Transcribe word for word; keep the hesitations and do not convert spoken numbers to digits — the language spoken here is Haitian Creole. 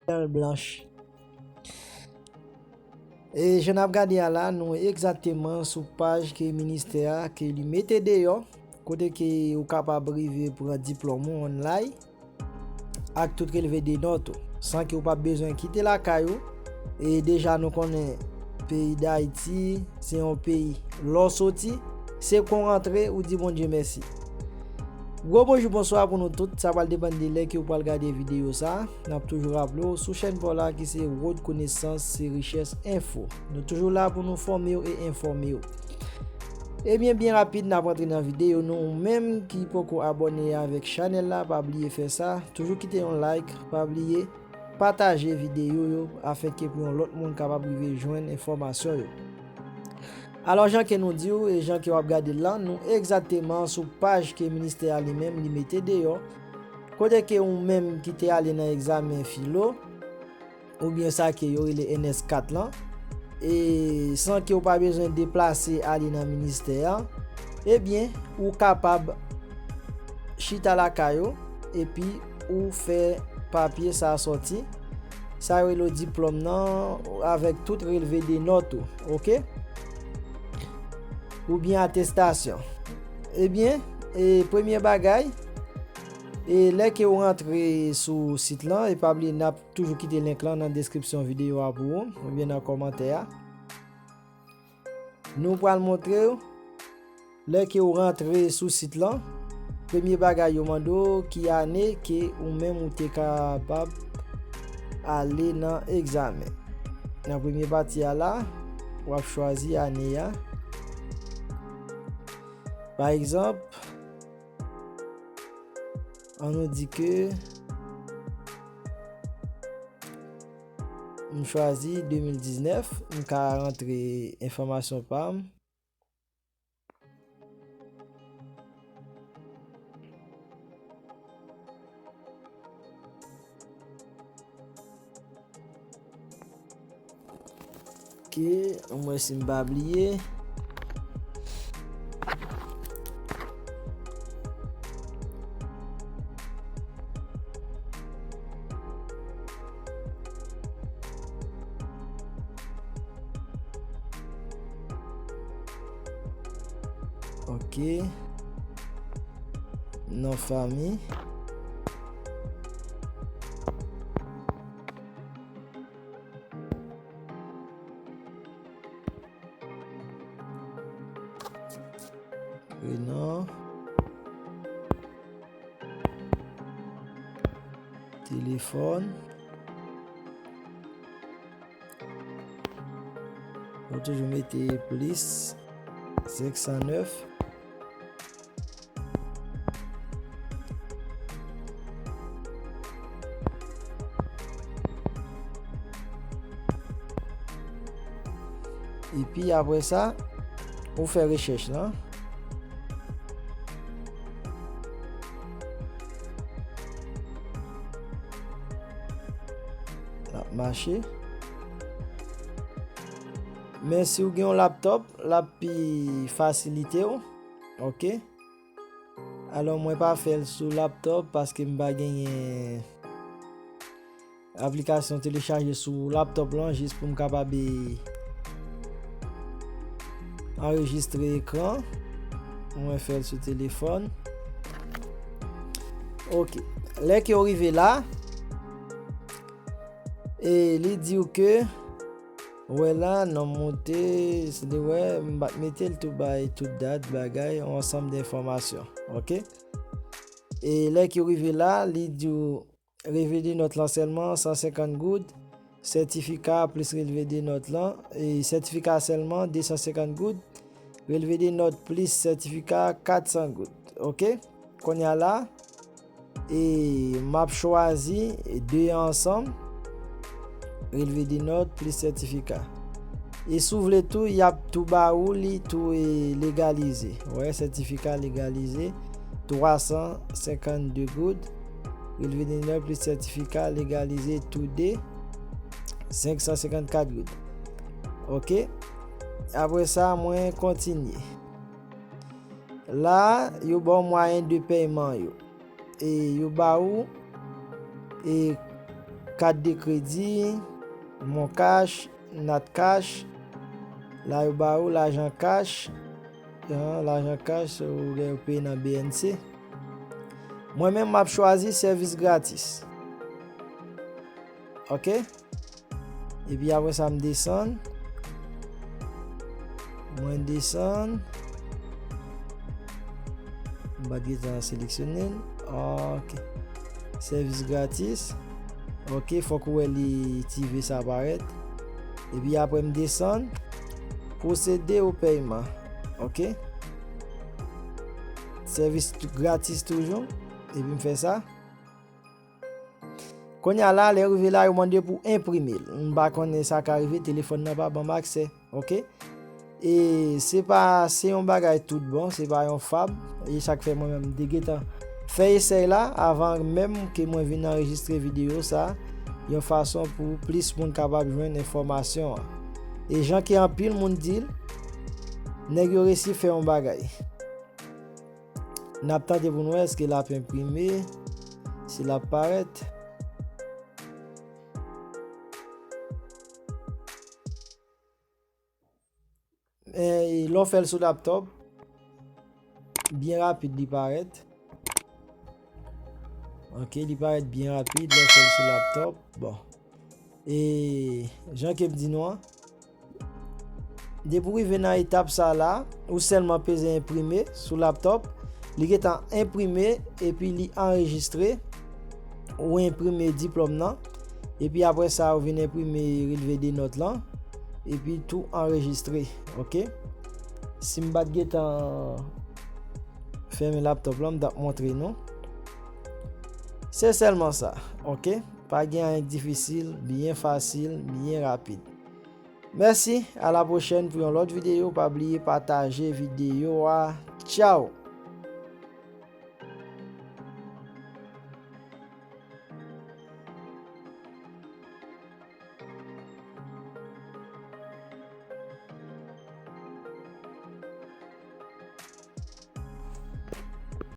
Blanch. E jan n ap gade a la, nou egzakteman sou paj ke ministè a ke li mete deyò, kote ke ou kapab rive pran diplòm ou online ak tout relve de nòt ou, san ke ou pa bezwen kite lakay ou. E deja nou konnen peyi Dayiti se yon peyi lè w soti, se kon rantre ou di Bondye mèsi. Gwo bonjou, bonswa pou nou tout. Sa pral depann de lè ke w pral gade videyo sa. N ap toujou raple w sou chèn pa w la ki se Road Konesans se Richès Enfo. Nou toujou la pou nou fòme w e enfòme w. Ebyen, byen rapid, n ap rantre nan videyo nou. Ou menm ki poko abòne avèk chanèl la, pa bliye fè sa. Toujou kite yon like, pa bliye pataje videyo yo afenke pou yon lòt moun kapab rive jwenn enfòmasyon yo. Alò, jan ke nou di w e jan ke w ap gade l lan, nou egzakteman sou paj ke ministè a li menm li mete deyò, kote ke ou menm ki te ale nan egzamen filo, oubyen sa ke yo rele N S kat lan, e san ke w pa bezwen deplase ale nan ministè a, ebyen, ou kapab chita lakay ou, epi ou fè papye sa a sòti. Sa yo rele w diplòm nan, avèk tout relve de nòt ou, oke? Oubyen atestasyon. Ebyen, e premye bagay, e lè ke w rantre sou sit lan, e pa bliye n ap toujou kite link lan nan deskripsyon videyo a pou ou, oubyen nan kòmantè a. Nou pral montre w, lè ke w rantre sou sit lan, premye bagay yo mande w ki ane ke ou menm ou te kapab ale nan egzamen. Nan premye pati a la, w ap chwazi ane a. Pa egzanp, ann nou di ke m chwazi de mil diznèf, m ka rantre enfòmasyon pa m. Oke, ann wè si m pa bliye. Oke. Non fanmi. Prenon. Telefòn. Ou toujou mete plis senk san nèf. Epi apre sa, ou fè rechèch lan. L ap mache. Men si w gen yon laptòp, l ap pi fasilite w. Oke. Alò, mwen pa fè l sou laptòp paske m pa genyen aplikasyon telechaje sou laptòp lan jis pou m kapab, e, anrejistre ekran. Mwen fè l sou telefòn. Oke. Lè ke w rive la, e li di w ke, wè la, non m moute, se de wè, m pa t mete l tou bay tout dat, bagay, yon ansanm de enfòmasyon. Oke? E lè ke w rive la, li di w relve de nòt lan sèlman san senkant goud, sètifika plis relve de nòt lan, e sètifika sèlman de san senkant goud, relve de nòt plis sètifika kat san goud. Oke? Kounye a la, e m ap chwazi de ansanm, relve de nòt plis sètifika. E si w vle tou, y ap tou ba ou li tou, e legalize. Wè, sètifika legalize, twa san senkant de goud. Relve de nòt plis sètifika legalize tou de, senk san senkant kat goud. Oke. Apre sa, mwen kontinye. La, yo ba w mwayen de pèyman yo. E yo ba ou, e kat de kredi, Mon Cash, Nat Cash, la yo ba ou lajan kach, an, lajan kach, ou gen yo peye nan B N C. Mwen menm, m ap chwazi sèvis gratis. Ok? Epi apre sa, m desann. Mwen desann. M pa t gentan seleksyone l. Ok. Sèvis gratis. Ok, fòk ou wè li ti V sa parèt. Epi apre m desann. Pwosede o pèyman. Ok. Sèvis tou, gratis toujou. Epi m fè sa. Kounye a la, lè rive la, yo mande pou enprime l. M pa konnen sa ka rive, telefòn nan pa ban m aksè. Ok? E se pa, se yon bagay tout bon, se pa yon fab. E sa k fè mwen menm m te gentan fè esèy la avan menm ke mwen vin anrejistre videyo sa, yon fason pou plis moun kapab jwenn enfòmasyon an. E jan ke anpil moun di l, nèg yo resi fè yon bagay. N ap tande pou n wè èske l ap enprime, si l ap parèt. E lè w fè l sou laptòp, byen rapid li parèt. Ok, li parèt byen rapid lè w fè l sou laptòp. Bon. E jan ke m di nou an, depi w rive nan etap sa la, ou sèlman peze enprime sou laptòp, li gentan enprime epi li anrejistre, ou enprime diplòm nan, epi apre sa ou vin enprime relve de nòt lan, epi tou anrejistre, ok? Si m pa t gentan fèmen laptòp lan, m t ap montre nou. Se sèlman sa, ok? Pa gen anyen k difisil, byen fasil, byen rapid. Mèsi, a la pwochèn pou yon lòt videyo. Pa bliye pataje videyo a. Tchaw!